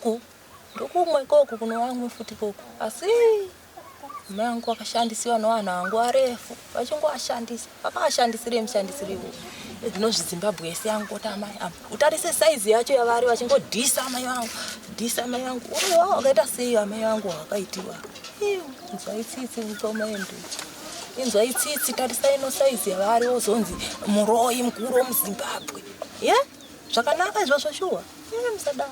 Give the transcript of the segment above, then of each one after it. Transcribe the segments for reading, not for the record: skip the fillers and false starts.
Ndokuku ndokumwe ikoku kunovamwe futi ikoku asi Mai vangu vakashandisiwa nevanhu ava nguva refu vachingoashandisa vakaashandisirei mushandisiro iwowo ezvinozvi Zimbabwe yese yangoti amai ava utarise saizi yacho yavari vachingodhisa amai vangu dhisa amai vangu uroyi wavo wakaita sei amai vangu wakaitiwa inzwai tsitsi mukomendi inzwai tsitsi tarisai no saizi yavari wozonzi muroyi mukuru wemuzimbabwe ye yeah? Zvakanaka izvozvo shuwa. Imi musadaro.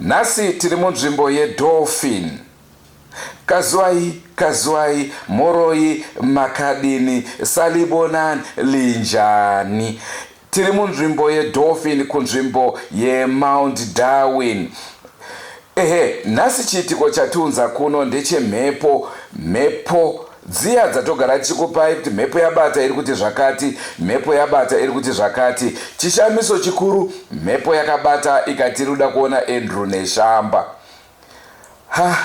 Nhasi tiri munzvimbo yeDolphin. Kazuai kazuai mhoroi makadini salibonani linjani. Tiri munzvimbo yeDolphin kunzvimbo yeMount Darwin. Ehe, nhasi chiitiko chatiunza kuno ndechemhepo. Mhepo dziya dzatogara tichikupai kuti mhepo yabata iri kuti zvakati, mhepo yabata iri kuti zvakati. Chishamiso chikuru, mhepo yakabata ikati iri kuda kuona Andrew Neshamba. Ha,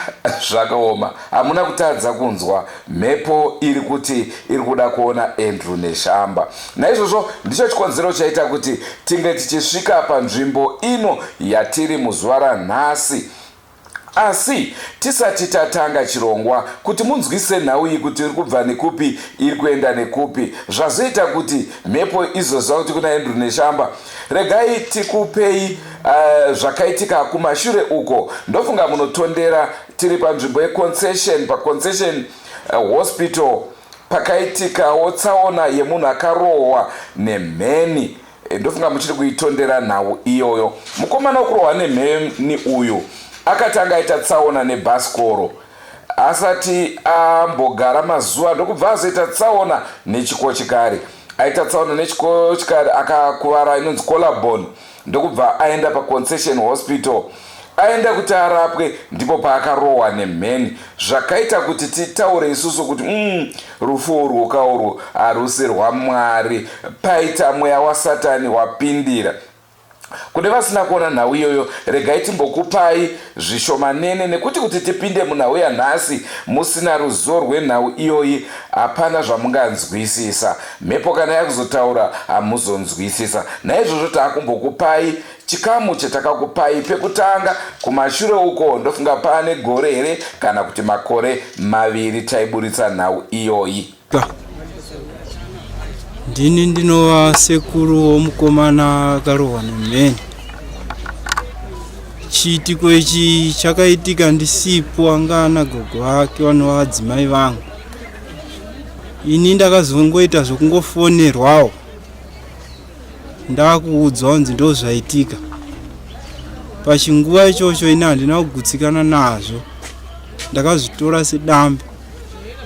zvakaoma. Hamuna kutadza kunzwa mhepo iri kuti iri kuda kuona Andrew Neshamba. Naizvozvo ndicho chikonzero chaita kuti tinge tichisvika panzvimbo ino yatiri muzuva ranhasi. Asi tisati tatanga chirongwa, kuti munzwise nhau iyi kuti iri kubva nekupi iri kuenda nekupi, zvazoita kuti mhepo izoziva kuti kuna Andrew Neshamba, regai tikupei uh, zvakaitika kumashure uko. Ndofunga munotondera tiri panzvimbo yeconcession, paconcession uh, hospital pakaitikawo tsaona yemunhu akarohwa nemheni. Eh, ndofunga muchiri kuitondera nhau iyoyo. Mukomana wekurohwa nemheni uyu akatanga aita tsaona nebhasikoro asati ambogara mazuva ndokubva azoita tsaona nechikochikari. Aita tsaona nechikochikari akakuvara inonzi collarbone ndokubva aenda paConcession Hospital. Aenda kuti arapwe ndipo paakarohwa nemheni zvakaita kuti titaure isusu kuti umm rufu urwu ka urwu harusi rwaMwari paita mweya wasatani wapindira. Kune vasina kuona nhau iyoyo regai timbokupai zvishomanene nekuti kuti tipinde munhau yanhasi musina ruzivo rwenhau iyoyi hapana zvamunganzwisisa. Mhepo kana yakuzotaura hamuzonzwisisa. Naizvozvo taakumbokupai Chikamu chatakakupai pekutanga kumashure uko ndofunga paane gore here kana kuti makore maviri taiburitsa nhau iyoyi. Ndini ndinova sekuru womukomana akarohwa nemheni. Chiitiko ichi chakaitika ndisipo, anga ana gogo vake vanova vadzimai vangu. Ini ndakazongoita zvokungofonerwawo Ndakuudzwa kunzi ndozvaitika. Pachinguva ichocho ini handina kugutsikana nazvo. Ndakazvitora sedambe.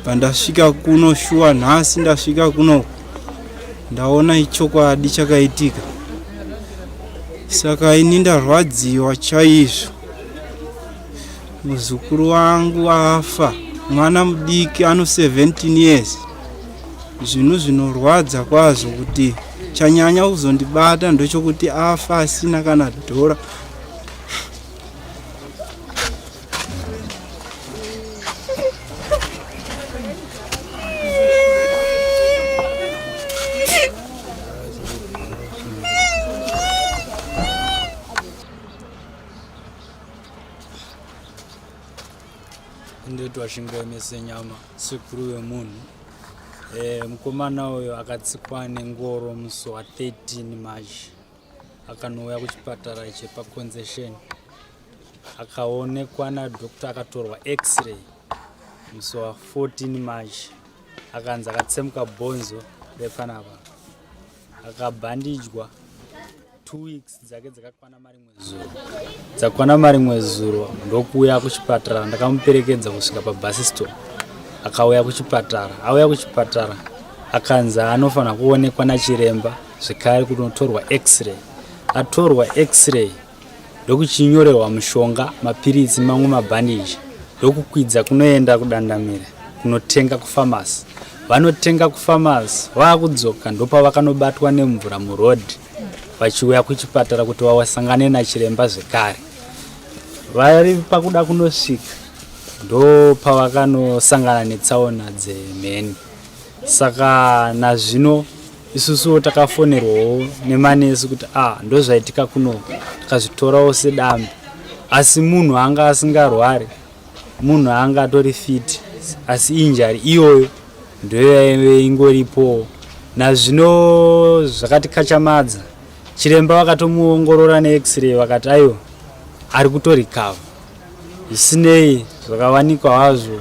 Pandasvika kuno shuwa nhasi ndasvika kuno ndaona ichokwadi chakaitika. Saka ini ndarwadziwa chaizvo. Muzukuru wangu afa, mwana mudiki ano 17 years. Zvinhu zvinorwadza kwazvo kuti chanyanya kuzondibata ndechokuti afa asina kana dhora. Ndoitwa Shingaime Senyama, sekuru vemunhu. E, mukomana uyo akatsikwa nengoro musi wa 13 March akanouya kuchipatara chepaconcession akaonekwa nadoctor akatorwa x-ray musi wa 14 March akanzi akatsemuka bhonzo repanapa akabhandijwa. 2 weeks dzake dzakakwana marimwe zuro dzakwana marimwe zuro ndokuuya kuchipatara ndakamuperekedza kusvika pabus stop akauya kuchipatara auya kuchipatara akanzi anofanira kuonekwa nachiremba zvekare kunotorwa x-ray atorwa x-ray ndokuchinyorerwa mushonga mapiritsi mamwe mabhandeji ndokukwidza kunoenda kudandamira kunotenga kufamasi vanotenga kufamasi vaakudzoka ndopavakanobatwa nemvura muroad vachiuya kuchipatara kuti vawasangane nachiremba zvekare vari pakuda kunosvika ndopavakanosangana netsaona dzemheni saka nazvino isusuwo takafonerwawo nemanesi kuti a ah, ndozvaitika kuno takazvitorawo sedambe asi munhu anga asingarwari munhu anga atori fit asi injari iyoyo ndoyaive ingoripowo nazvino zvakatikachamadza chiremba vakatomuongorora nex-ray vakati aiwa ari kutorikava zvisinei zvakawanikwa hazvo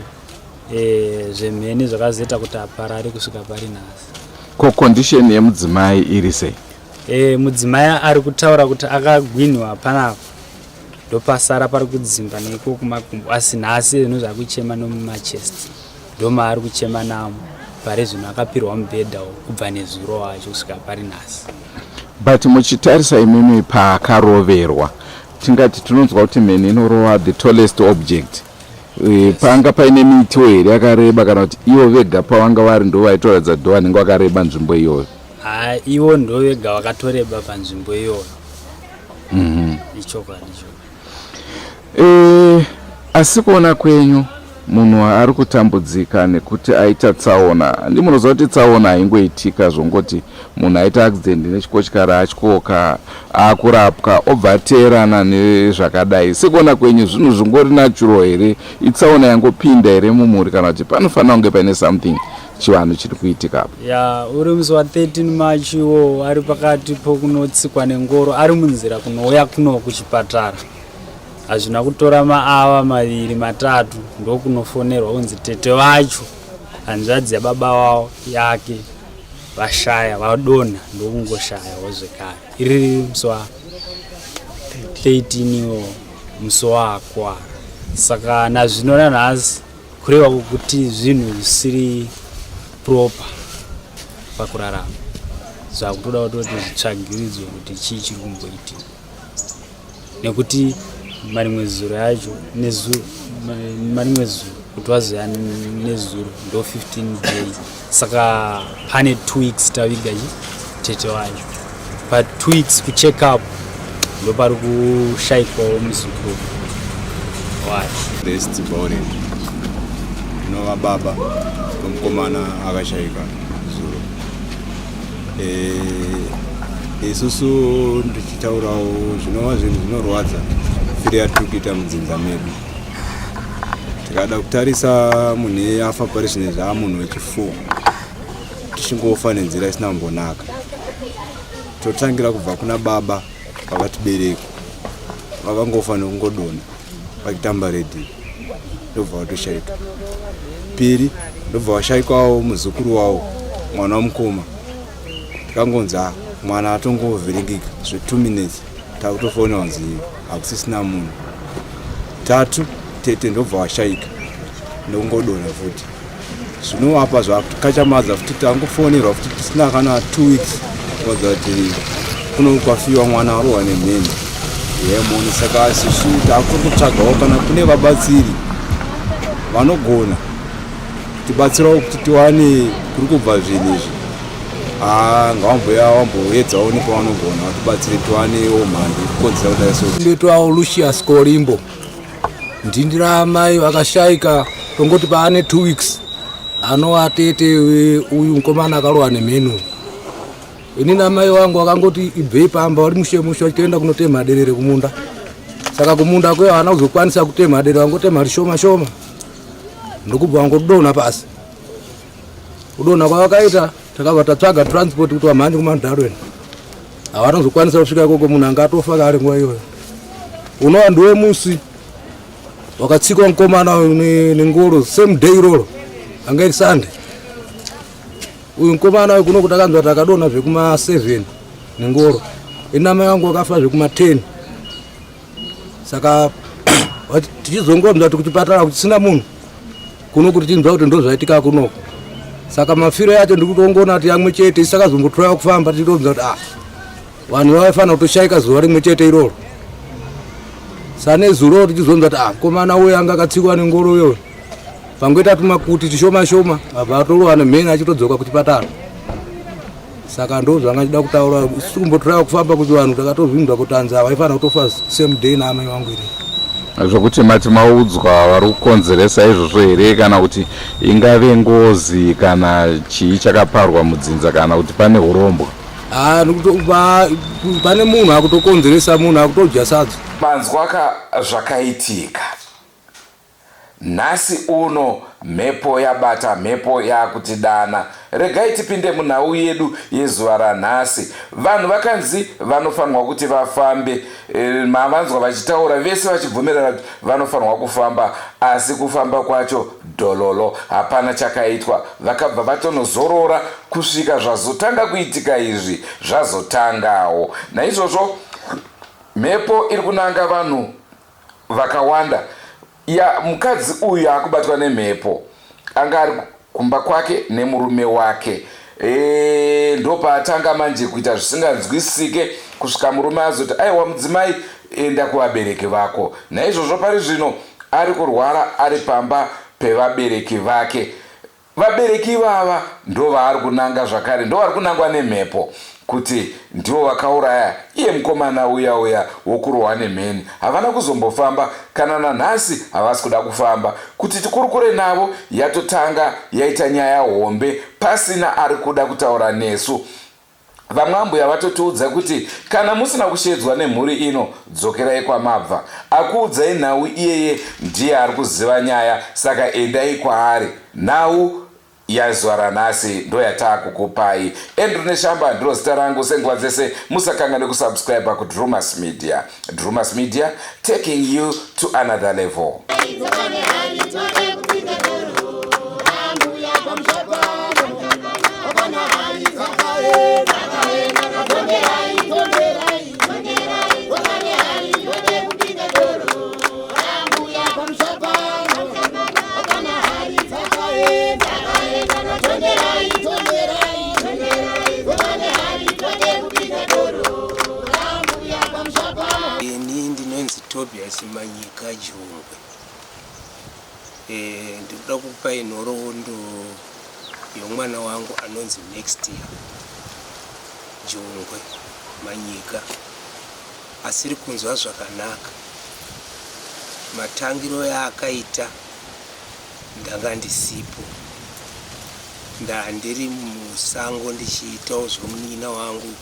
e, zvemheni zvakazoita kuti aparare kusvika pari nhasi ko condition yemudzimai iri sei e, mudzimai ari kutaura kuti akagwinwa panapa ndopasara pari kudzimba neiko kumakumbo asi nhasi zvinhu zvakuchema nomumachest ndomaari kuchema namo pari zvino akapirwa mubhedha kubva nezuro wacho kusvika pari nhasi but muchitarisa imimi paakaroverwa tingati tinonzwa kuti mheni inorova the tallest object eh, panga paine mitiwo here yakareba kana kuti ivo vega pavanga vari ndo vaitoratidza do vanenge vakareba nzvimbo iyoyo haa ivo ndo vega vakatoreba panzvimbo iyoyo mhm. ichokwadi icho eh, asi kuona kwenyu munhu ari kutambudzika nekuti aita tsaona ndi munoziva kuti tsaona haingoitika zvongoti munhu aita accident nechikochikari atyoka akurapwa obva ateerana nezvakadai sekuona kwenyu zvinhu zvingori natural here itsaona yangopinda here mumhuri kana kuti panofanira kunge paine something chivanhu chiri kuitika apo ya uri musi wa 13 march iwowo ari pakati pokunotsikwa nengoro ari munzira kunouya kuno kuchipatara hazvina kutora maawa maviri matatu ndokunofonerwa kunzi tete vacho hanzvadzi yababa wavo yake vashaya vadonha ndokungoshayawo zvekare iri musi wa 13 iwo musi waakwara saka nazvino nanhasi kureva kuti zvinhu zvisiri proper pakurarama zvakutoda kutoti zvitsvagiridzwe kuti chii chiri kumboitika nekuti marimwe zuro yacho nezuro marimwe zuro kuti vazoya nezuro ndo 15 days saka pane two weeks taviga chi tete wacho pa two weeks kucheck up ndopari kushaikwawo muzukuru wacho Rest Bowling inova baba vemukomana akashaika zuro eh, isusu ndichitaurawo zvinova zvinhu zvinorwadza firi yatiri kuita mudzinza medu tikada kutarisa munhu iyeye afa pari zvino zvaa munhu wechifour tichingofa nenzira isina kumbonaka totangira kubva kuna baba vakatibereka vakangofa nekungodonha vachitamba redhiyo ndobva vatoshaika piri ndobva vashaikawo muzukuru wavo mwana wamukoma tikangonzi ah, mwana atongovhiringika zve two minutes takutofonewa nzi hakusisina munhu tatu tete ndobva washaika ndokungodonha futi zvino apa zvakachamadza futi tangofonerwa futi tisina kana two weeks kuratidza kuti kuno kwafiwa mwana arohwa nemheni yemoni saka isusu takuri kutsvagawo kana kune vabatsiri vanogona tibatsirawo kuti tiwane kuri kubva zvinhu izvi ah, ngavamboya vamboedzawo nepavanogona vatibatsire tiwanewo mhando yekukonzera kudai so ndoitwawo lucius kolimbo ndindira amai vakashaika tongoti paane two weeks anova tete uyu mukomana akarohwa nemheni uyu ini namai wangu vakangoti ibvei pamba vari mushe mushe vachitoenda kunotemha derere kumunda saka kumunda kuya havana kuzokwanisa kutemha derere vangotema rishoma shoma ndokubva vangodonha pasi kudonha kwavakaita takabva tatsvaga transport kuti vamhanye kumandarweni havana kuzokwanisa kusvika ikoko munhu anga atofa kare nguva iyoyo unova ndiwe musi wakatsikwa mukomana nengoro same day iroro anga iri sunday uyu mukomana uyu kuno kuti akanzwa kuti akadonha zvekuma 7 nengoro Ini amai vangu vakafa zvekuma 10 saka tichizongonzwa kuti kuchipatara kuchisina munhu kuno kuti tinzwa kuti ndozvaitika kunoko saka mafiro yacho ndiri kutongoona kuti yamwe chete isakazombotoya kufamba tichitonzwa kuti ah vanhu vaifanira kutoshaika zuva rimwe chete iroro sanezuro tichizonzwa kuti ah komana uyo anga akatsikwa nengoro uyoyo pangoita tumakuti tishoma shoma abva atorowa nemheni achitodzoka kuchipatara saka ndo zvanga chida kutaura isu kumbotiraya kufamba kuti vanhu takatozvinzwa kuti anzi havaifanira kutofa same day naamai vangu iri zvokuti mati maudzwa vari kukonzeresa izvozvo here kana kuti ingave ngozi kana chii chakaparwa mudzinza kana kuti pane urombwa ah, pane munhu akutokonzeresa munhu akutodya sadza manzwaka zvakaitika Nhasi uno mhepo yabata mhepo yakutidana. Regai tipinde munhau yedu yezuva ranhasi. Vanhu vakanzi vanofanirwa kuti vafambe. E, mavanzwa vachitaura vese vachibvumirana kuti vanofanirwa kufamba asi kufamba kwacho dhololo hapana chakaitwa. Vakabva vatonozorora kusvika zvazotanga kuitika izvi zvazotangawo. Naizvozvo mhepo iri kunanga vanhu vakawanda ya mukadzi uyu akubatwa nemhepo anga ari kumba kwake nemurume wake e, ndopaatanga manje kuita zvisinganzwisike kusvika murume azoti aiwa mudzimai enda kuvabereki vako naizvozvo pari zvino ari kurwara ari pamba pevabereki vake Vabereki ivava ndovaari kunanga zvakare ndovari kunangwa nemhepo kuti ndivo vakauraya iye mukomana uya uya wokurohwa nemheni. Havana kuzombofamba kana nanhasi havasi kuda kufamba. Kuti tikurukure navo yatotanga yaita nyaya hombe pasina ari kuda kutaura nesu. Vamwe ambuya vatotiudza kuti kana musina kusheedzwa nemhuri ino dzokerai kwamabva. Akuudzai nhau iyeye ndiye ari kuziva nyaya saka endai kwaari. Nhau yazuva ranhasi ndoyataakukupai. Andrew Neshamba ndiro zita rangu senguva dzese musakanganwe kusubscriber kuDrewmas Media. Drewmas Media taking you to another level. Ini ndinonzi Tobias Manyika Jongwe. Eh, ndikuda kukupai nhoroondo yomwana wangu anonzi Next Year Jongwe Manyika asiri kunzwa zvakanaka. Matangiro yaakaita ndanga ndisipo ndandiri musango ndichiitawo zvomunin'ina wangu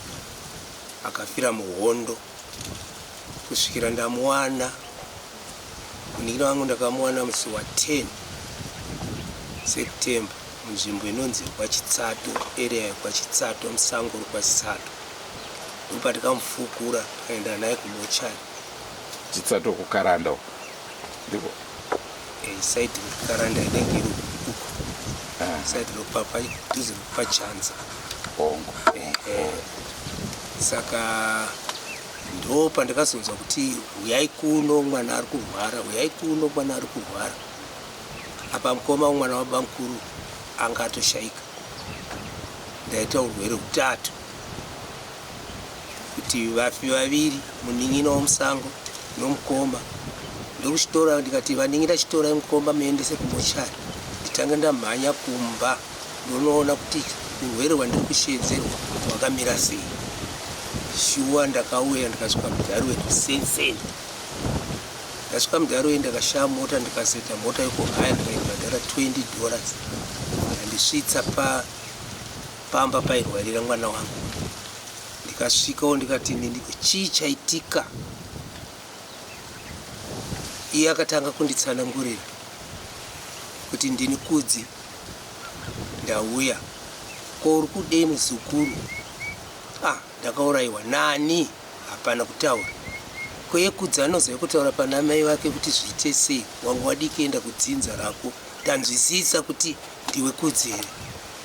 akafira muhondo kusvikira ndamuwana munin'ina wangu ndakamuwana musi wa 10 September munzvimbo inonzi kwaChitsato area yekwaChitsato musango rekwaChitsato ndopatingamufukura tikaenda naye kumochari Chitsato kuKaranda uko ndiko eh, side rekukaranda inenge iri uko ah. side rokupapa dhuze rekupachanza hongu eh, eh. saka ndo pandakazonzwa kuti huyai kuno mwana ari kurwara huyai kuno mwana ari kurwara apa mukoma mwana wabamukuru anga atoshaika ndaita urwere hutatu kuti vafi vaviri munin'ina womusango nomukoma ndokuchitora ndikati vanin'ina chitorai mukoma muendese kumochari nditange ndamhanya kumba ndonoona kuti urwere hwandiri kusheedzerwa hwakamira sei shuwa ndakauya ndikasvika mudhari wedu senseni ndasvika mudhari wedu ndakashaya mota ndikaseta mota yekuhaya ndikaibhadhara 20 dollars ndandisvitsa pa pamba pairwarira mwana wangu ndikasvikawo ndikati chii chaitika iye akatanga kunditsanangurira kuti ndini kudzi ndauya ko uri kudei muzukuru ah ndakaurayiwa nani hapana kutaura ko yekudzi anoziva kutaura pana mai vake kuti zviite sei wangu wadii kuenda kudzinza rako tanzwisisa kuti ndiwe kudzi here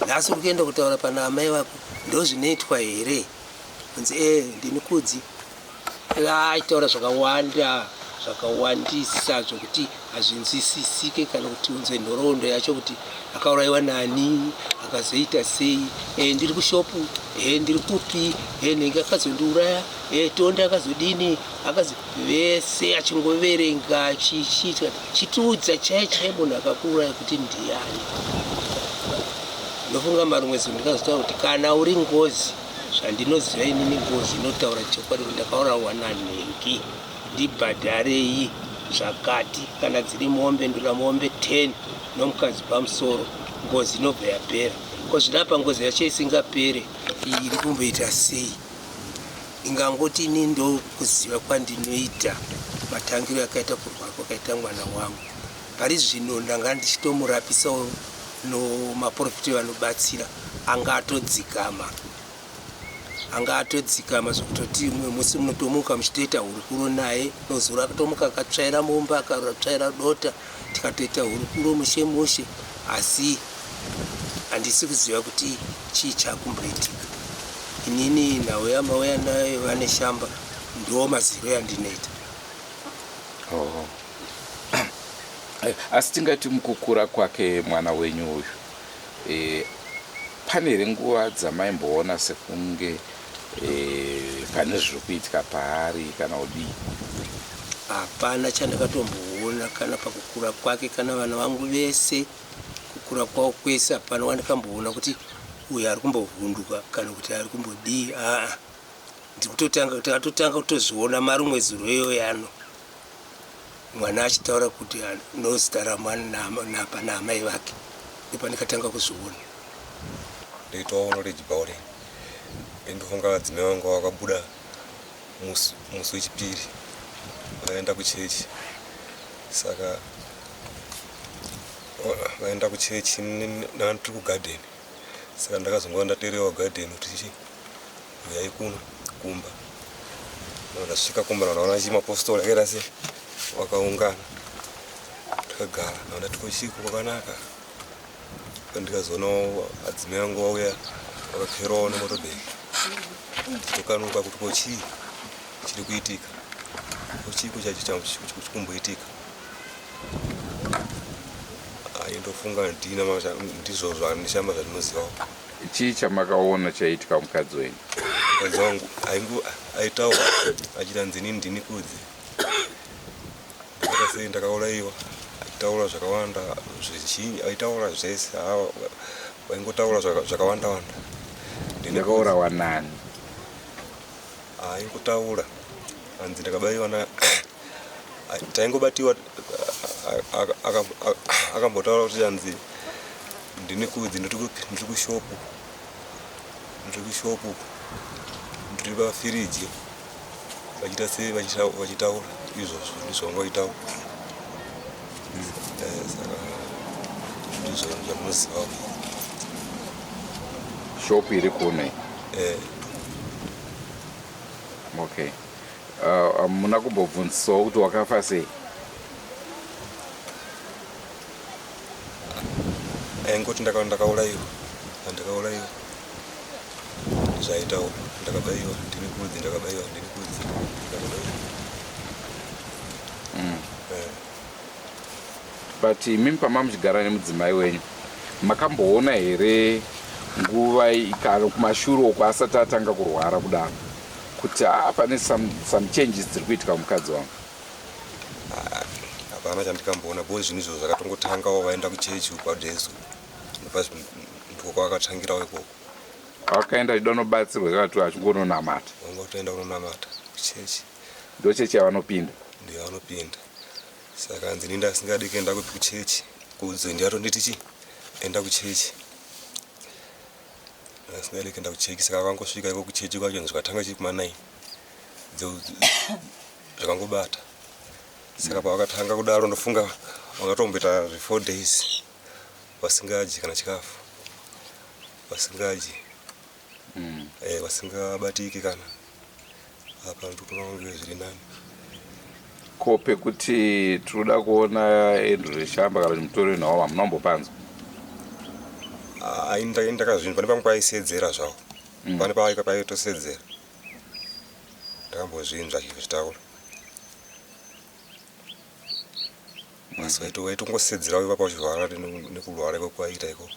nhasi uri kuenda kutaura pana amai vako ndozvinoitwa here Kunzi ee ndini Kudzi. Aitaura zvakawanda zvakawandisa zvokuti hazvinzwisisike kana kuti unzwe nhoroondo yacho kuti akaurayiwa nani akazoita sei e, ndiri kushopu e, ndiri kupi e, nenge akazondiuraya e, tonde akazodini akazo vese achingoverenga chichiita chitiudza chai chai munhu akakuuraya kuti ndiyani ndofunga marumwe zuro ndikazotaura kuti kana uri ngozi Zvandinoziva inini ngozi inotaura chokwadi kuti ndakaurawa nanhingi ndibhadharei zvakati kana dziri mombe ndoda mombe 10 nomukadzi pamusoro ngozi inobva yapera ko zvino apa ngozi yacho isingapere iyi iri kumboita sei ingangoti ini ndokuziva kwandinoita matangiro akaita kurwara kwakaita mwana wangu Pari zvino ndanga ndichitomurapisawo nomaporofita vanobatsira anga atodzikama anga atodzikama zvekutoti mumwe musi munotomuka muchitoita hurukuro naye nozuro akatomuka akatsvaira mumba akatsvaira dota tikatoita hurukuro mushe mushe asi handisi kuziva kuti chii chakumboitika inini nhau yamauya nayo vane shamba ndo maziro yandinoita oh. Asi tingati mukukura kwake mwana wenyu uyu e, pane here nguva dzamaimboona sekunge e, pane zviri kuitika paari kana kudii? Hapana chandakatomboona kana pakukura kwake kana vana vangu vese kukura kwavo kwese hapana wandakamboona kuti uyu ari kumbovhunduka kana kuti ari kumbodii aa ndikutotanga takatotanga kutozviona marumwe zuro iyoyo ano mwana achitaura kuti nozita ramwana naamai vake ndopandikatanga kuzviona ndoitawo knowledge bowling ndofunga vadzimai vangu vakabuda musi wechipiri vaenda kuchechi saka vaenda kuchechi ndanga kugarden saka ndakazongova ndaterewa garden kuti chii Uyai kuno kumba. Ndasvika kumba ndaona chi mapostori akaita se wakaungana. Takagara ndaona tikochiko kwakanaka. Ndikazoona adzimai angu vauya vakakwirawo nemotobhegi. Tokanuka kuti ko chii chiri kuitika. Ko chiiko chacho chikumboitika. Ayi ndofunga ndina ndizvo zvandishamba zvandinozivawo. Chii chamakaona chaiitika kumukadzi wenyu? Mukadzi wangu aingu aitaura achiti hanzi inini ndini Kudzi. Ndakaita sei ndakauraiwa achitaura zvakawanda zvizhinji aitaura zvese haa vaingotaura zvakawanda wanda. Ndakaurawa nani? Aingotaura hanzi ndakabaiwa na taingobatiwa akambotaura kuti hanzi ndini kudzi ndiri kushopu ndiri kushopu ndiri pafiriji vachiita sei vachitaura izvozvo ndizvo vanga vachitaura eh, saka ndizvo zvandinozivawo shopu iri kuno eh. Okay uh, hamuna uh, kumbobvunzisawo kuti wakafa sei? Aingoti ndakaurayiwa ndakaurayiwa zvaitaura ndakabaiwa ndini kudzi ndakabaiwa ndini kudzi ndakabaiwa mm. eh. But imimi pamamuchigara nemudzimai wenyu makamboona here nguva kana kumashure uko asati atanga kurwara kudaro kuti haa pane some, some changes dziri kuitika mukadzi wangu? Hapana chandikamboona because zvinhu izvozvo zvakatongotangawo vaenda kuchechi kwajesu ndiko kwavakatangirawo ikoko. Vakaenda achida kunobatsirwa kana kuti achingononamata? Vanga kutoenda kunonamata kuchechi. Ndochechi yavanopinda? Ndiyo yavanopinda. Saka hanzi ini ndasingadi kuenda kuchechi kudzo ndiyatonditi chi enda kuchechi ndasingadi kuenda kuchechi saka akangosvika iko kuchechi kwacho zvikatanga chi kuma 9 zvakangobata saka pavakatanga kudaro ndofunga vakatomboita zve 4 days vasingadyi kana chikafu vasingadyi mm. eh, vasingabatiki kana apa ndikutoona kunge zviri nani ko pekuti tinoda kuona Andrew Reshamba kana kuti mutori wenhau hamuna kumbopanzwa ah, ndakazvinzwa pane pamwe paisedzera zvavo mm. pane paitosedzera. Ndakambozvinzwa achizvitaura. Asi vaitongosedzera ipapa vachirwara nekurwara ikoko kwaiita ikoko.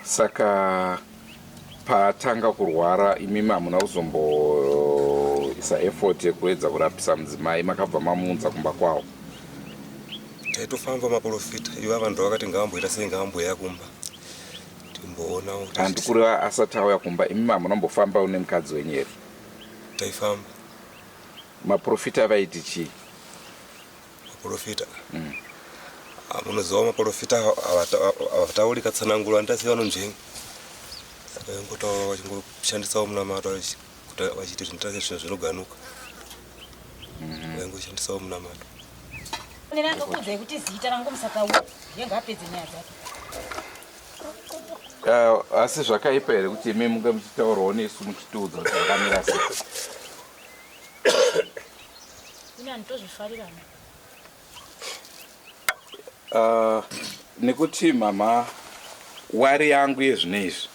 Saka paatanga kurwara imimi hamuna kuzomboisa effort yekuedza kurapisa mudzimai, makabva mamuunza kumba kwawo? Taitofamba maprofita ivava ndo vakati ngavamboita sei, ngavamboya kumba timboona. Handi kureva asati auya kumba imimi hamuna kumbofamba nemukadzi wenyu here? Taifamba. Maprofita vaiti chii? Maprofita Ah, munoziva maprofita havatauri katsananguro anoita sevanonzvenga, saka vaingotaura vachingoshandisawo munamato kuti vachiti zvinoita sezvinhu zvinoganuka, vaingoshandisawo munamato. Ndakakuudzai kuti zita rangu musataura, ndiye ngaapedze nyaya dzake. Asi zvakaipa here kuti imi munge muchitaurawo nesu muchitiudza kuti zvakamira sei? Ini handitozvifarira. Nekuti mama, wari yangu yezvino izvi,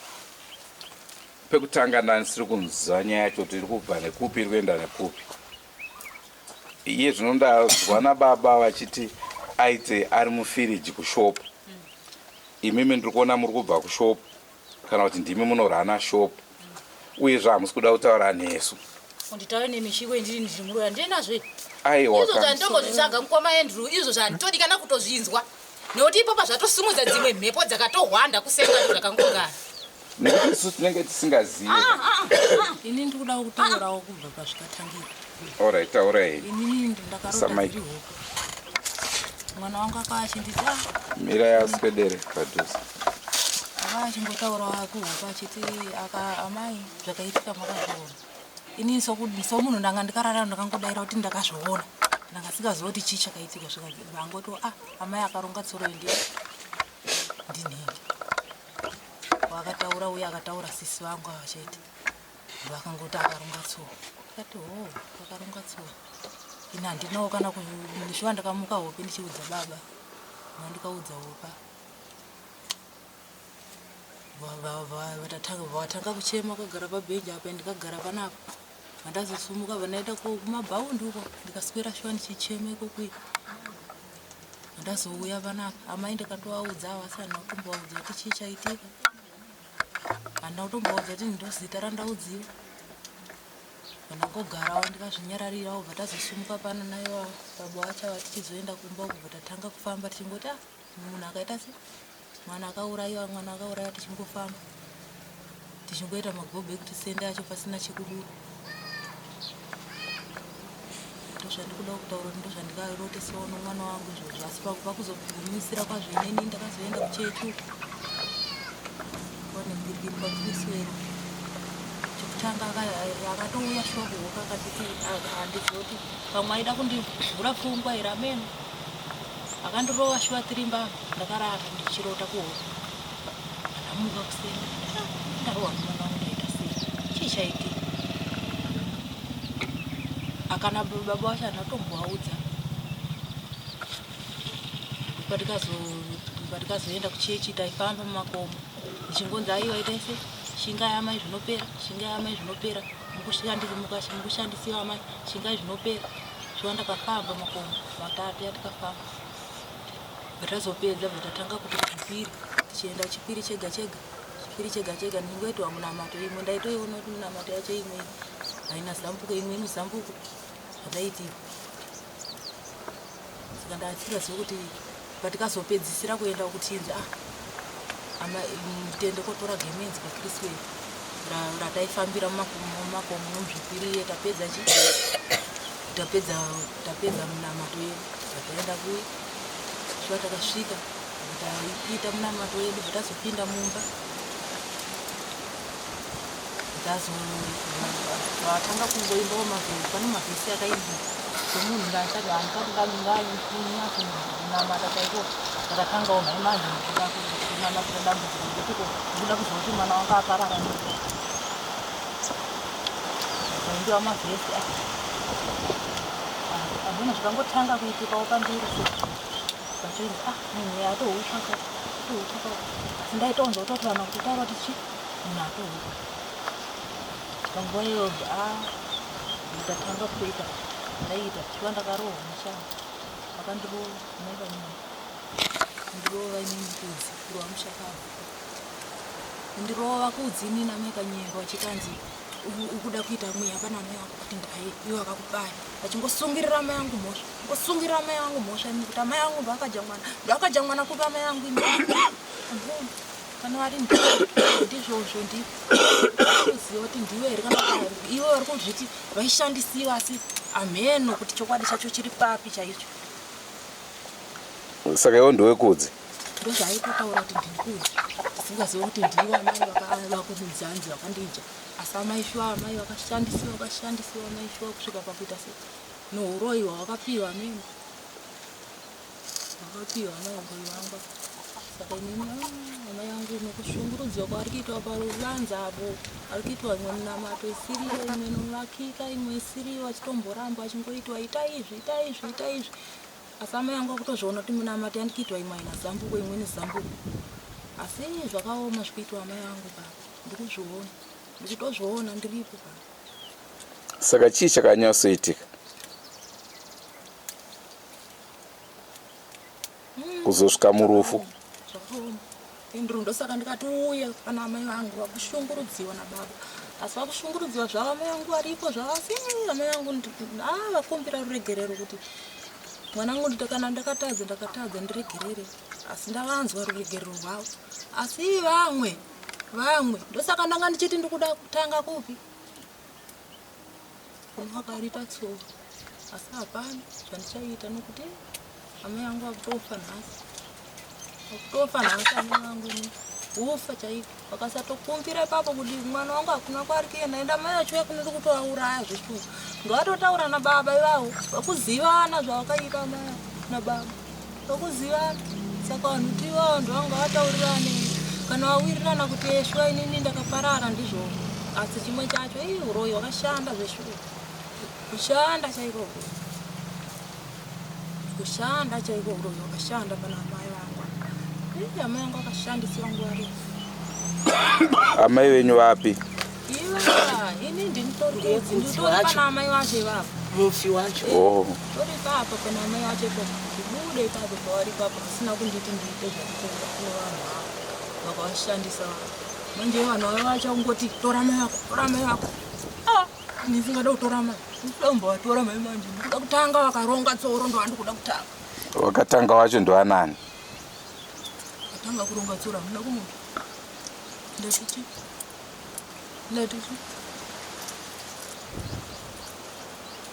pekutanga ndandisiri kunzwa nyaya yacho kuti iri kubva nekupi, iri kuenda nekupi. Iye zvino ndazwa nababa vachiti aite ari mufiriji kushopu. Imimi ndiri kuona muri kubva kushopu, kana kuti ndimi munorana shopu, uyezve hamusi kuda kutaura nesu. Unditaure nemishiko indiri ndiri muroya ndinazve. Aiwa. Izvo zvanditombozvitsvaga mukoma Andrew, izvo zvanditodi kana kutozvinzwa. Nekuti ipopa zvatosimudza dzimwe mhepo dzakatohwanda kusenga zvakangogara. Nekuti isu tinenge tisingazivi. Ini ndiri kuda kutaurawo kubva pazvikatangira. Alright, taurai. Inini ndakarota Samike. ndiri hope. Mwana wangu akava achinditi ah, Mira yaswedere padhuze. Akava achingotaura kuhope achiti aka amai zvakaitika makazviona. Inini somunhu ndanga ndikarara ndakangodaira kuti ndakazviona. Ndanga singazivi kuti chii chakaitika, zvikanzi vangoti ah, amai akaronga tsoro iyi ndinhingi. Wakataura uye akataura sisi vangu ava chete. Vakangoti akaronga tsoro. Ndikati ho, akaronga tsoro. Ini handinawo kana shuwa ndakamuka hope ndichiudza baba. Ndikaudza hopa. Vatanga kuchema kugara pabhenji apa, ndikagara panapa. Vandazosumuka vandaenda kumabhaundi uko, ndikaswera shuwa ndichichema ikoko. Vandazouya panapa amai ndikatovaudza, ava asi handina kutombovaudza kuti chii chaitika. Handina kutombovaudza kuti ndozita randaudziwa. Vandangogarawo ndikazvinyararirawo, bva tazosumuka pano naiwa baba vacho ava tichizoenda kumba uko, bva tatanga kufamba tichingoti ah, munhu akaita se mwana akaurayiwa, mwana akaurayiwa, tichingofamba tichingoita magobe ekuti sende acho pasina chekubuda. Ndozvandikuda kutaura kuti ndozvandikarotesawo nomwana wangu izvozvo, asi pakuzogumisira kwazvo inini ndakazoenda kuchechi uko kwanengirikiri kwaKriswero. Chekutanga akatouya shuwa kuhoka akatiti handiziva kuti pamwe aida kundivhura pfungwa here, ameno. Akandirova shuwa tiri mbavha, ndakarara ndichirota kuhope. Ndamuka kuseni, ndarohwa nomwana wangu, ndaita sei, chii chaitika? Akana baba vacho handina kutombovaudza. Patikazoenda kuchechi taifamba mumakomo ndichingonzi aiwa itai sei, shingai amai zvinopera, shingai amai zvinopera, mukushandisiwa amai, shingai zvinopera. Shuwa ndakafamba makomo matatu yatikafamba, tazopedza bva tatanga kuti chipiri, tichienda chipiri chega chega, chipiri chega chega, ndichingoitwa munamato. Imwe ndaitoiona kuti munamato yacho imwe haina zambuko, imwe inozambuko zvadaitirwa. Saka ndasingazivi kuti patikazopedzisira kuenda kutinzi ah ama tende kotora gemenzi kwaKriswell rataifambira mumakomo nomuzvipiri, tapedza chi tapedza tapedza munamato yedu, tataenda kuye shuwa takasvika taiita munamato yedu, tazopinda mumba, vatanga kungoimbawo mavhesi, pane mavhesi akaimbiwa semunhu ndasati handisati nganyatsonamata chaiko. Ndakatangawo mhai manje kuda kunamatira dambudziko nekuti ko ndikuda kuziva kuti mwana wangu akarara nei. Vaimbiwa mavhesi hameno zvikangotanga kuitikawo pamberi se vachinzi ah, munhu uyu atoutsvaka atoutsvaka. Asi ndaitonzwa kutoti vanhu vakutotaura kuti chi munhu atohuka. Panguva iyoyo a ndikatanga kutoita ndaiita shuwa ndakarohwa neshamhu. Vakandirova mai vanyuma. Kundirova inini kudzi kurova mushakabvu. Kundirova kudzi inini amai kanyemba vachitanzi ukuda kuita mweya pana amai vako kuti ndaye iwe vakakubaya vachingosungirira amai vangu mhosva ngosungirira amai vangu mhosva ini kuti amai vangu ndovakadya mwana ndovakadya mwana kupi amai vangu ini kana vari ndizvozvo ndikuziva kuti ndiwe here kana ivo vari kuzviti vaishandisiwa asi hameno kuti chokwadi chacho chiri papi chaicho saka iwo ndowekudzi ndozvaaitotaura kuti ndinikuzi tisingazive kuti ndiwo amai vakudzanzi vakandidya asi amai shuwa amai vakashandisiwa vakashandisiwa amai shuwa kusvika pakuita se nouroyi hwavakapiwa amene vakapiwa amai uroyi vangu saka inini ah, amai angu nokushungurudziwa kwaari kuitwa paruvanza apo ari kuitwa imwe minamato isiriyo imwe inovakika imwe isiriyo achitomboramba achingoitwa ita izvi ita izvi ita izvi Asi amai angu akutozviona kuti minamato yandikuitwa imwe haina zambuko imwe ine zambuko. Asi zvakaoma zvikuitwa amai angu baba. Ndikuzviona. Ndikutozviona ndiripo baba. Saka chii chakanyatsoitika? Kuzosvika murufu. Zvakaoma. Andrew ndosaka ndikati uye pana amai vangu vakushungurudziwa nababa asi vakushungurudziwa zvavo amai vangu varipo zvavo asi amai vangu ah, vakumbira ruregerero kuti mwanangu ndita kana ndakatadza ndakatadza ndiregerere asi ndavanzwa ruregerero rwavo asi vamwe vamwe ndosaka ndanga ndichiti ndikuda kutanga kupi Vakarita tsoro asi hapana zvandichaita nokuti amai vangu vakutofa nhasi vakutofa nhasi amai vangu ini kufa chaiko vakasatokumbira ipapo kuti mwana wangu hakuna kwaari kuenda enda mai vacho vakunoti kutovauraya zveshuwa ndovatotaura nababa ivavo vakuzivana zvavakaita amai nababa Tokuzivana saka vanhu tivo ndovanga vataurirane kana vawirirana kuti shuwa inini ndakaparara ndizvozvo asi chimwe chacho ii uroyi wakashanda zveshuwa kushanda chaiko uroyi kushanda chaiko uroyi wakashanda pana amai vangu ii amai vangu vakashandisiwa nguva refu amai venyu vapi Iva, ini ndinitori kudzi nditori pana amai vacho ivavo mufi wacho oh. Tori ipapo pana amai vacho ipapo ndibude ipapo pavari ipapo vasina kunditi ndiite zvekutora kune vanhu avo vakavashandisa vanhu manje vanhu vava vachangoti tora mai vako tora mai vako ah ndisingada kutora mai ndikuda kumbovatora mai manje ndikuda kutanga vakaronga tsoro ndovandikuda kutanga Vakatanga wacho ndivanani? Atanga kuronga tsoro hamuna kumunhu ndatichi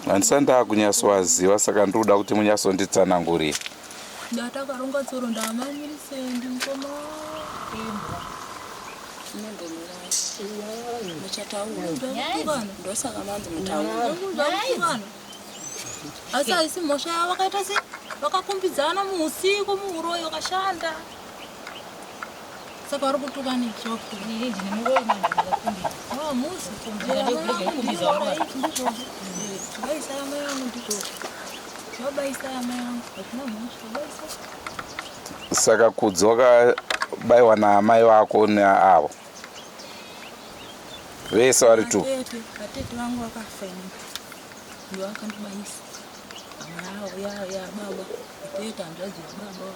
Handisati ndakunyatsovaziva saka ndiri kuda kuti munyatsonditsanangurira. Ndatakaronga tsoro ndamamirisei mukoma imbwa. Ndosaka manzi mutaura. Asi haisi mhosva yavo vakaita sei? Vakakumbidzana muusiku muuroyi vakashanda. Saka vari kutuka nei? Chavakutuka. Ini ndine muroyi manje ndakakumbidza. Ah, musi. Ndikumbidza ndizvozvo. Vaisa amai vangu ndizvozvo. Vabaisa amai vangu. Hazvina mhosva. Vabaisa. Saka Kudzi wakabaiwa naamai vako neavo vese vari tu. Atete, atete vangu vakafa ini. Ndiwo akandibayisa. Hama yavo ya ya baba. Atete hanzvadzi yababa.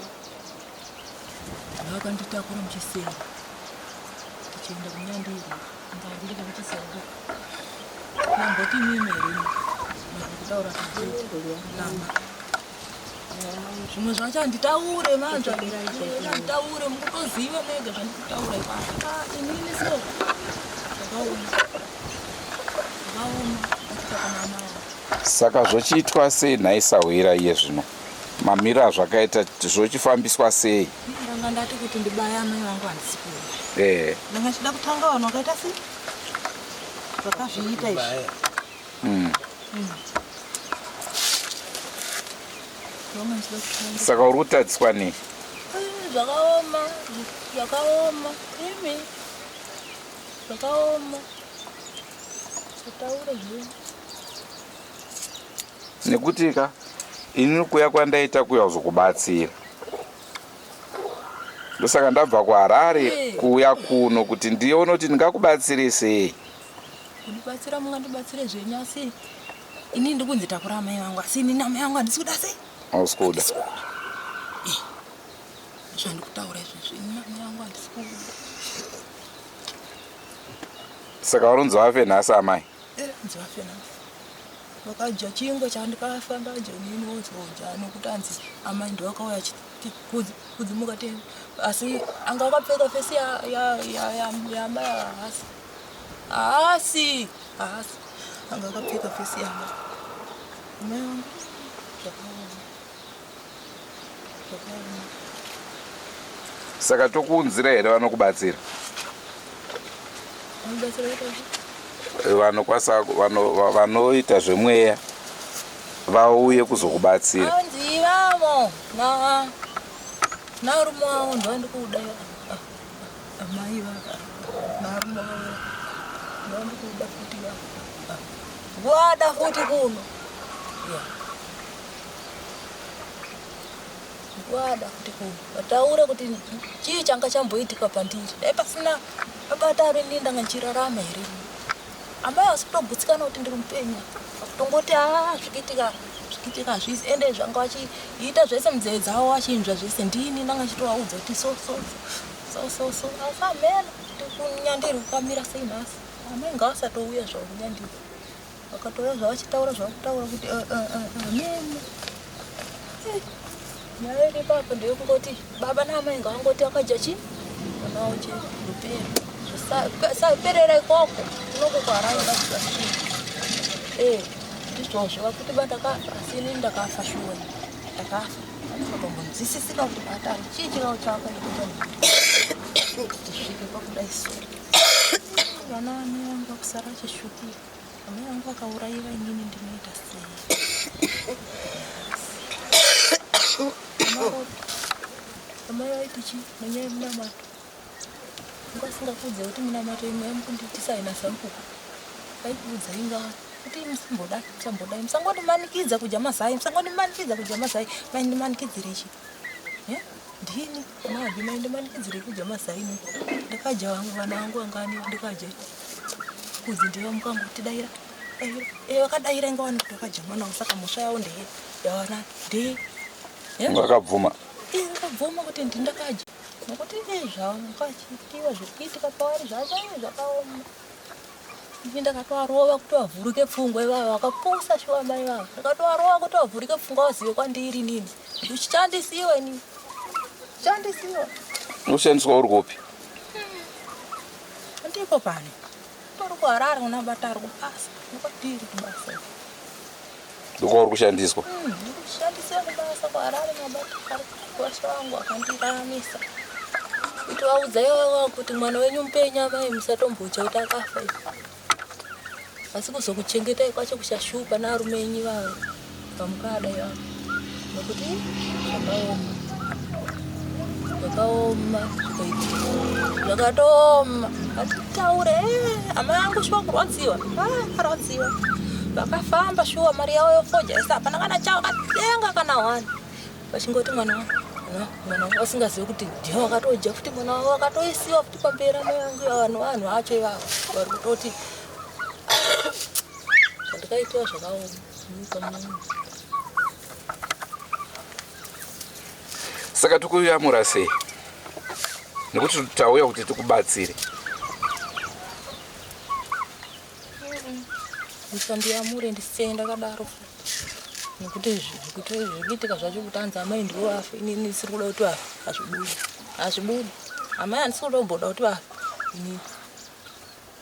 Vakanditakura muchisero tichienda kunyandiro ndandiri muchisero mamboti mimi here kutaura nama zvimwe zvacho handitaure manje handitaure mukutoziva mega zvandikutaura ipapo ah, inini so zvakaoma zvakaoma saka zvochiitwa sei nhai sahwira iye zvino Mamiro azvakaita zvochifambiswa sei? Ndanga ndati kuti ndibaya amai vangu handisi kuuya. Eh. Ndanga ndichida kutanga vanhu vakaita sei? Vakazviita izvi. Ndanga ndichida kutanga. Saka uri kutadziswa nei? Eh, Zvakaoma, zvakaoma. Imi. Zvakaoma. Kutaura zvenyu. Nekuti ka inini kuya kwandaita kuya kuzokubatsira. Ndosaka ndabva kuHarare Eh. kuuya kuno kuti ndione kuti ndingakubatsire sei. Kundibatsira mungandibatsire zvenyu asi ini ndikunzi takura amai vangu asi inini amai vangu handisi kuda sei? Hausi kuda. Zvandikutaura izvezvi ini amai vangu handisi kuda. Saka varunzi vafe nhasi amai? Eh, nzi vafe nhasi. Vakadya chingwa chandikafa ndadya inini wozodya nokuti anzi amai ndovakauya achiti kudzi kudzi mukati asi anga akapfeka fesi yaamai haasi haasi haasi anga akapfeka fesi yaamai amai vangu zvakaoma zvakaoma. Saka tokuunzira here vanokubatsira? Vanobatsira kuita Vanokwanisa vanoita zvemweya vauye kuzokubatsira. Hanzi ivavo na narume wavo ndovandikuda amai vava narume wavo ndovandikuda futi vava vada futi kuno yeah. Wada kuti vataure kuti chii changa chamboitika pandiri. Dai pasina abata ari ini ndanga ndichirarama here. Amai havasi kutogutsikana kuti ndiri mupenyu. Kutongoti haa zvikiitika zvikiitika hazvisi ende zvanga vachiita zvese munzeve dzavo vachinzwa zvese ndini ndanga ndichitovaudza kuti so so so so so asi hameno kuti kunyandiri kukamira sei nhasi. Amai ngavasatouya zvavo kunyandiri. Vakatouya zvavachitaura zvavakutaura kuti eh, eh, eh, hameno. Nyaya iri ipapo ndeyekungoti baba naamai ngavangoti vakadya chii mwana wavo chete ndopera saperera ikoko kunoko kuharare ngazvikasvika eh ndizvozvo vakuti ba ndakafa asi inini ndakafa shuwa ndakafa andinotombonzwisisika kuti batari chii chikawo chawakaita kuti tisvike pakudai so vana vamai vangu vakusara vachishupika Amai vangu vakauraiwa inini ndinoita sei? Amai vaiti chii nenyaya yemunamato? Ngo asingakuudze kuti minamato imwe yamukundiitisa haina zambuko. Vaikuudza inga kuti musambodai musambodai musangondimanikidza kudya mazai musangondimanikidza kudya mazai maindimanikidzirei chii? Eh? Ndini mabi maindimanikidzirei kudya mazai ini ndakadya vangu vana vangu vangani ndikadya Kunzi ndivo mukanguti daira daira eh vakadaira inga wani kuti vakadya mwana wangu saka mhosva yavo ndeye yawana ndeye Eh? Vakabvuma. Eh, vakabvuma kuti ndi ndakadya nokuti eh zvakachiitiwa zviri kuitika pavari zvacho eh, zvakaoma ini ndakatovarova kuti vavhurike pfungwa ivava vakapusa shuwa mai vavo ndakatovarova kuti vavhurike pfungwa vazive kwandiri inini ndichishandisiwa inini shandisiwa Unoshandiswa uri kupi? Ndipo pano. Tori kuHarare una bata ari kubasa. Ndokwadiri kubasa. Ndokwauri kushandiswa? Mm, ndikushandiswa kubasa kuHarare mabata ari kubasa wangu akandiraramisa. Kuti vaudza iwawa kuti mwana wenyu mupenyu amai musatombocha kuti akafa. Asi kuzokuchengetai kwacho kuchashupa naarume enyu ivavo vamukada ivavo nokuti zvakaoma zvakaoma zvakaitika zvakatooma hatitaure eh, hama yangu shuwa kurwadziwa ah, arwadziwa vakafamba shuwa mari yavo yofoja isi hapana kana chavakatenga kana wani vachingoti mwana wangu mwana wangu vasingazivi kuti ndiye wakatodya futi mwana wavo wakatoisiwa futi pamberi amai vangu vanhu vanhu vacho ivavo vari kutoti zvandikaitiwa zvakaoma nyika muno saka tikuyamura sei nekuti tauya kuti tikubatsire Musandiyamure ndisiye ndakadaro nekuti zvikuti zvikuitika zvacho kuti anzi amai ndivo vafe inini ndisiri kuda kuti vafe hazvibudi hazvibudi amai handisi kuda kumboda kuti vafe inini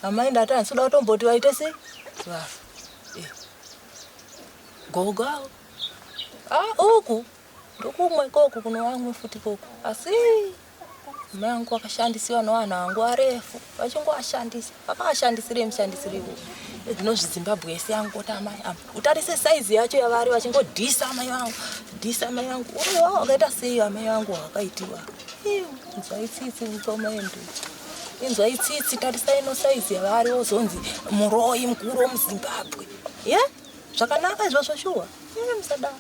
amai ndati handisi kuda kutomboti vaite sei vafe eh. gogo avo ah, uku ndokumwe ikoko kunovamwe futi ikoko asi Mai vangu vakashandisiwa nevanhu vangu varefu vachingovashandisa vakavashandisirei mushandisirei uyu zvinozvi Zimbabwe yese yangoti amai ava utarise saizi yacho yavari vachingodhisa amai vangu dhisa amai vangu uroyi wavo wakaita sei amai vangu wakaitiwa inzwai tsitsi mukoma endu inzwai tsitsi tarisai no saizi yavari wozonzi muroyi mukuru wemuZimbabwe ye yeah? zvakanaka izvozvo shuwa musadaro.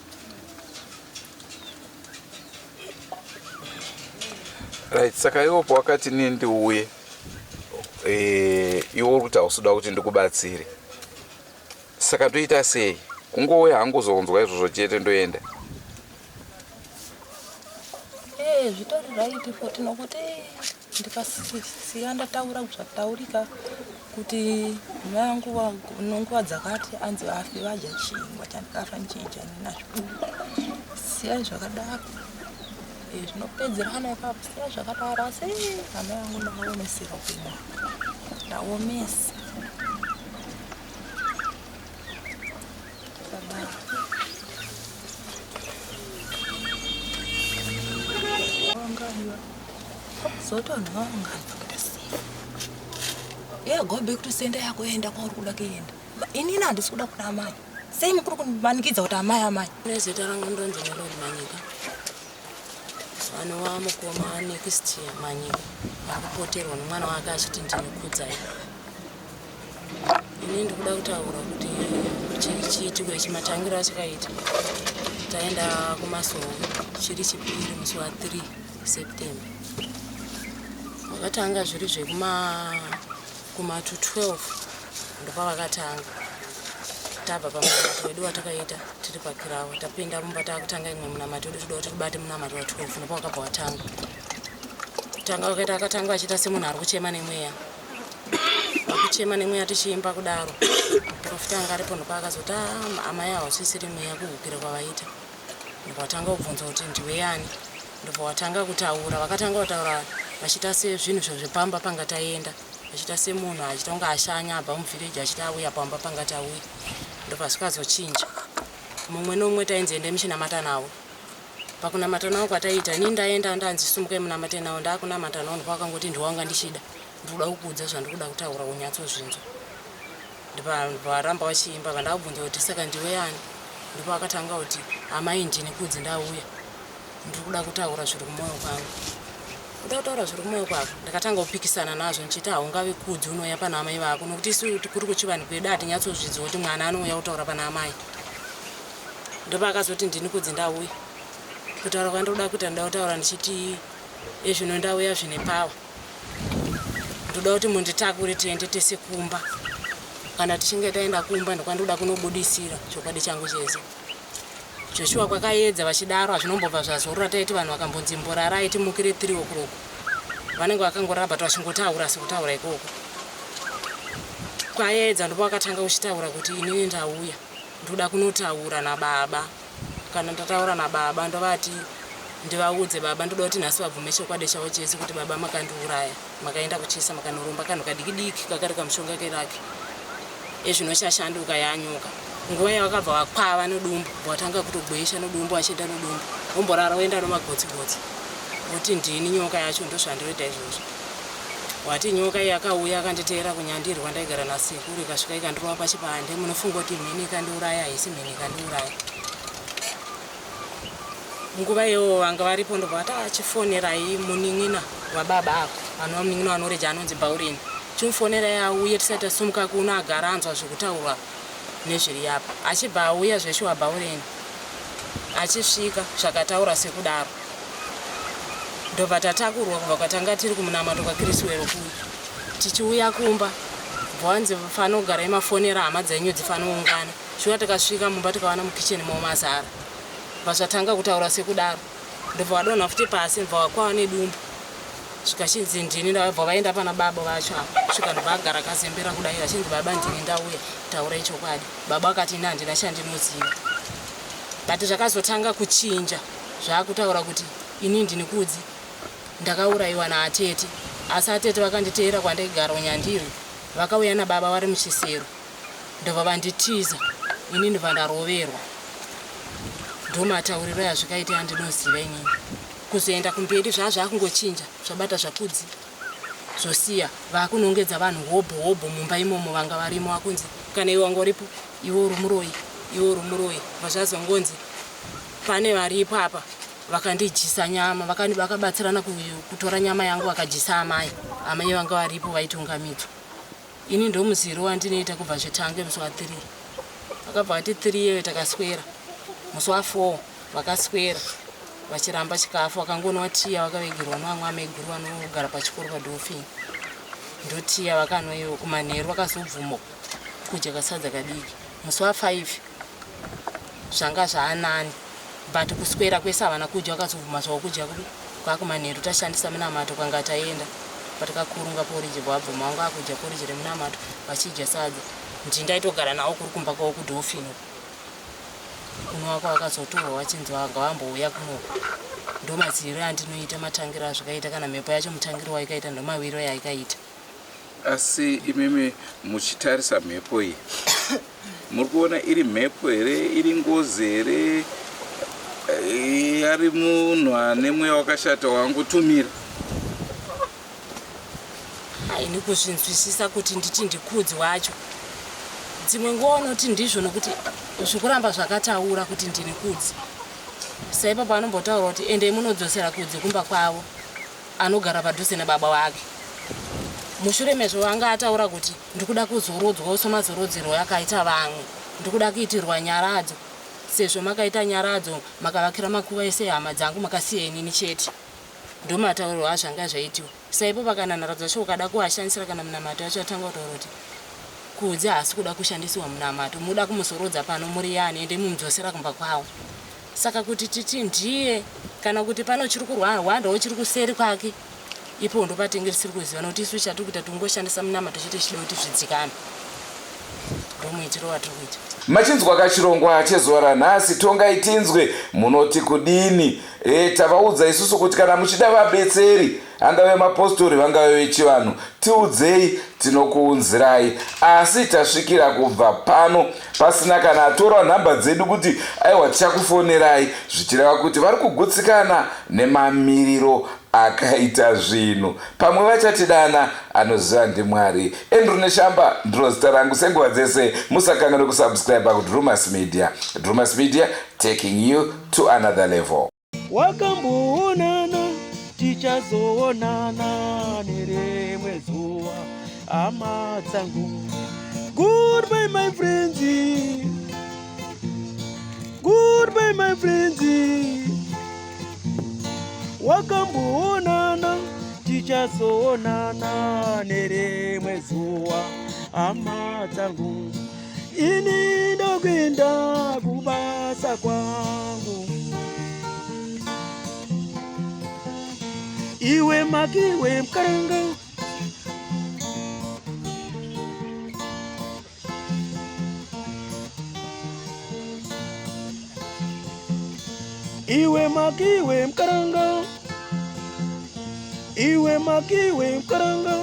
Right, saka iwo pawakati ini ndiuye eh, iwe uri kuti hausi kuda kuti ndikubatsire saka toita sei kungouya hangu kuzonzwa izvozvo chete ndoenda Eh, zvitori right futi nokuti ndikasiya ndataura zvataurika kuti mai angu nonguva dzakati anzi vafi vadya chingwa chandikafa ndichidya ninazvikuru siyai zvakadaro eh, zvinopedzerana ipapo siyai zvakadaro asi amai angu ndakaomesera upenyu ndaomesa Zoti vanhu vaungana kuita sei? Yeah, go back to sender yako enda kwauri kuda kuenda. Inini handisi kuda kuda amai. Sei mukuri kundimanikidza kuti amai amai? Nezita rangu ndonzi Melody Manyika. Vanova mukoma next Manyika. Ari kupoterwa nemwana wake achiti ndini Kudzai. Ini ndikuda kutaura kuti chiitiko ichi matangiro achakaita taenda kumasowe chiri chipiri musi wa 3 September vakatanga zviri zvekuma kuma to 12 ndopavakatanga tabva pamunamato wedu watakaita tiri pakirawa tapinda mumba takutanga imwe munamato wedu toda kuti tibate munamato wa 12 ndopawakabva watanga tanga wakaita akatanga achiita semunhu ari kuchema nemweya Kuchema nemweya tichiimba kudaro muprofita anga aripo ndopaakazoti ah, amai havasisiri mweya kuhukira kwavaita ndobva watanga kubvunza kuti ndiwe yani ndobva watanga kutaura vakatanga kutaura vachiita sezvinhu zvezvepamba panga taenda vachiita semunhu achiita kunge ashanya abva muvhireji achiti auya pamba panga tauya ndobva zvikazochinja mumwe nomumwe tainzi ende muchinamata navo pakunamata navo kwataiita ini ndaenda ndanzi sumukai munamate navo ndakunamata navo ndopavakangoti ndiwanga ndichida ndikuda kukuudza zvandikuda kutaura unyatsozvinzwa ndiparamba vachiimba vandakubvunza kuti saka ndiwe yani ndipo akatanga kuti amai ndini kudzi ndauya ndiri kuda kutaura zviri kumwoyo kwangu kuda kutaura zviri kumwoyo kwako ndakatanga kupikisana nazvo ndichiti haungavi kudzi unouya pana amai vako nokuti isu kuri kuchivanhu kwedu hatinyatsozvidzwa kuti mwana anouya kutaura pana amai ndopaakazoti ndini kudzi ndauya kutaura kwandinoda kuita ndoda kutaura ndichiti ezvino ndauya zvine power ndoda kuti munditakure tiende tese kumba kana tichinge taenda kumba ndokwandoda kunobudisira chokwadi changu chese Joshua kwakaedza vachidaro hazvinombobva zvazorora taiti vanhu vakambonzi mborarai timukire 3 o'clock vanenge vakangorara but vachingotaura sekutaura ikoko kwaedza ndipo vakatanga kuchitaura kuti inini ndauya ndoda kunotaura nababa kana ndataura nababa ndovati ndivaudze baba ndoda kuti nhasi vabvume chokwadi chavo chese kuti baba makandiuraya makaenda kuchisa makanoromba kanhu kadikidiki kakari kamushonga keraki ezvino chashanduka yanyuka nguva yavakabva vakwava nodumbu watanga kutogwesha nodumbu achienda nodumbu womborara woenda nomagotsigotsi woti ndini nyoka yacho ndozvandiroita izvozvo wati nyoka iyi akauya akanditeera kunyandirwa ndaigara nasekuru ikasvika ikandirova pachipande munofunga kuti mheni ikandiuraya haisi mheni ikandiuraya nguva iyoyo vanga varipo ndobva vati achifonerai ah, munin'ina wababa ako anova munin'ina wanoreja anonzi bhaurini chimufonerai auye tisati tasumuka kuno agara anzwa zvekutaurwa nezviri apa achibva auya zveshuwa bhaurini achisvika zvakataura sekudaro ndobva tatakurwa kubva kwatanga tiri kumunamato kwakirisiwero kuya tichiuya kumba bvanzi fanogarai mafonera hama dzenyu dzifanoungana shuwa takasvika mumba tikawana mukitchen momazara bva kutaura sekudaro ndobva vadonha futi pasi ndobva vakwava nedumbu zvikachinzi ndini ndabva vaenda pana baba vacho apa svika ndobva agara akazembera kudai vachinzi baba ndini ndauya taurai chokwadi baba akati ini handina chandinoziva but zvakazotanga kuchinja zvakutaura kuti ini ndini kudzi ndakaurayiwa naatete asi atete vakanditeera kwandaigara unyandiri vakauya nababa vari muchisero ndobva vanditiza ini ndobva ndaroverwa ndomatauriro azvikaita andinoziva inini kuzoenda kumberi zvaa zvakungochinja zvabata zvakudzi zvosiya vakunongedza vanhu hobho hobho mumba imomo vanga varimo akunzi kana iwe wanga uripo iwe uri muroyi iwe uri muroyi vazvazongonzi pane varipo apa vakandidyisa nyama vakabatsirana kutora nyama yangu vakadyisa amai amai vanga varipo vaitungamidzwa Ini ndomuziro wandinoita kubva zvitange musi wa 3. Vakabva vati 3 iyoyo takaswera. Musi wa 4 vakaswera. Vachiramba chikafu vakangonwa tii yavakavigirwa nevamwe amaiguru vanogara pachikoro padolphin. Ndotii yavakanwa iyo kumanheru vakazobvuma kudya kasadza kadiki. Musi wa 5 zvanga zvaanani but kuswera kwese havana kudya vakazobvuma zvavo kudya kupi kwakumanheru tashandisa minamato kwanga taenda patakakurunga poriji vabvuma vanga vakudya poriji reminamato vachidya sadza ndindaitogara navo kuri kumba kwavo kudolphin uko Kuno kwavakazotorwa vachinzi vanga vambouya kunoku ndomaziviro andinoita matangiro azvakaita kana mhepo yacho mutangiro waikaita ndomawiro yaikaita. Asi imimi muchitarisa mhepo iyi muri kuona iri mhepo here iri ngozi here eh, ari munhu ane mweya wakashata wangotumira? Ini kuzvinzwisisa kuti nditi ndikudzi wacho dzimwe nguva unoti ndizvo nokuti zvikuramba zvakataura kuti ndini kudzi saipapo anombotaura kuti endei munodzosera kudzi kumba kwavo anogara padhuze nebaba wake mushure mezvo anga ataura kuti ndikuda kuzorodzwawo somazorodzerwo akaita vamwe ndikuda kuitirwa nyaradzo sezvo makaita nyaradzo makavakira makuva ese hama dzangu makasiya inini chete Ndomataurirwo azvanga zvaitiwa. Saipo pakana nharo dzacho ukada kuashandisira kana munamato yacho atanga kutaura kuti Kudzi haasi kuda kushandisiwa munamato muda kumuzorodza pano muri yani ende mumudzosera kumba kwavo. Saka kuti titi ndiye kana kuti pano chiri kurwahwandawo chiri kuseri kwake ipo ndopatinge tisiri kuziva nokuti isu chatiri kuita tingoshandisa munamato chete tichida kuti zvidzikame. Ndomuitiro watiri kuita. Machinzwa kachirongwa chezuva ranhasi tongai tinzwe munoti kudini E, tavaudza isusu kuti kana muchida vabetseri, angave mapostori vangave vechivanhu, tiudzei tinokuunzirai. Asi tasvikira kubva pano pasina kana atora nhamba dzedu kuti aiwa tichakufonerai, zvichireva kuti vari kugutsikana nemamiriro akaita zvinhu. Pamwe vachatidana, anoziva ndiMwari. Andrew Neshamba ndiro zita rangu senguva dzese. Musakanganwe kusubscribe kuDrewmas Media. Drewmas Media taking you to another level. Wakamboonana tichazoonana nerimwe zuva hama dzangu. Goodbye my friends. Goodbye my friends. Wakamboonana tichazoonana nerimwe zuva hama dzangu. Ini ndokuenda kubasa kwangu. Iwe makiwe mkaranga Iwe makiwe mkaranga Iwe makiwe mkaranga.